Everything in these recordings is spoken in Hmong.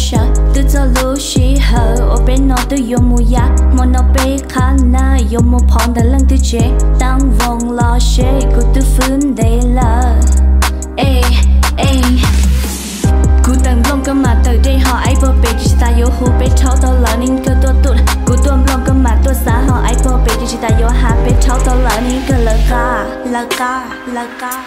Sawv twb txog lub sij hawm uas peb no twb yuav mus yav, hmo no peb qhab na yuav mus phov ntawm leej twg tsev. Tab voos los seb kuv twb fwb ntev lawm. Ej, ej. Kuv tawm nplooj koj mam tawm dej hos ais pog pem tsis tas yuav hu peb rhaub tau lawm ne kawg tuaj tut. Kuv tuaj nplooj koj mam tuaj xav hos ais pog pem tsis tas yuav has peb rhaub tau lawm ne kawg lawv qab, lawv qab, lawv qab.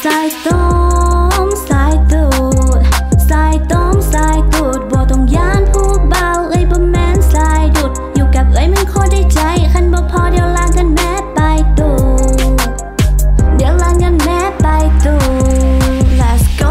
Xais toom xais tus, xais toom xais tus, bua toom yab phu npau ej pom meej xais dus, yus kam ej meej qhov dej cai qhab npau phov diav laj nkees meb pais tus, diav laj nkees meb pais tus. Let's go.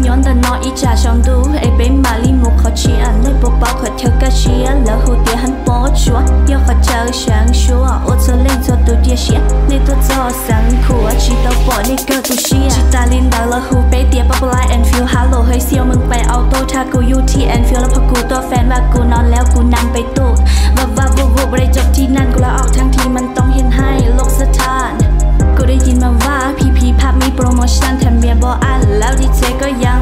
Nyob ntawm no ib tsam tsaus ntuj es peb mam li mus qhov tshiab, nej puas paub qhov chaw kaj siab lawv hu tias hab pob tsuas, yog qhov chaw seev suab ua txhua leej txhua tus cia siab. Nej tuaj txog xeev Khuam tsis tau pom nej kawg tu siab. Tsis tas li ntawd lawv hu peb tias pab pab lais Enfield hab los hais xiaus meej pais auto tha kuv yug thi Enfield los phom kuv tuaj fan vaj kuv no lawm kuv nam pais tuaj. Vaj vaj vuj vuj pab lais cov thi naj kuv lawv ok thab thi mas toom hias hais loj xab thas. Kuv dej ci mas vaj phim phim phab mi promotion tham mias npau aj lawv dib txheb koj ya.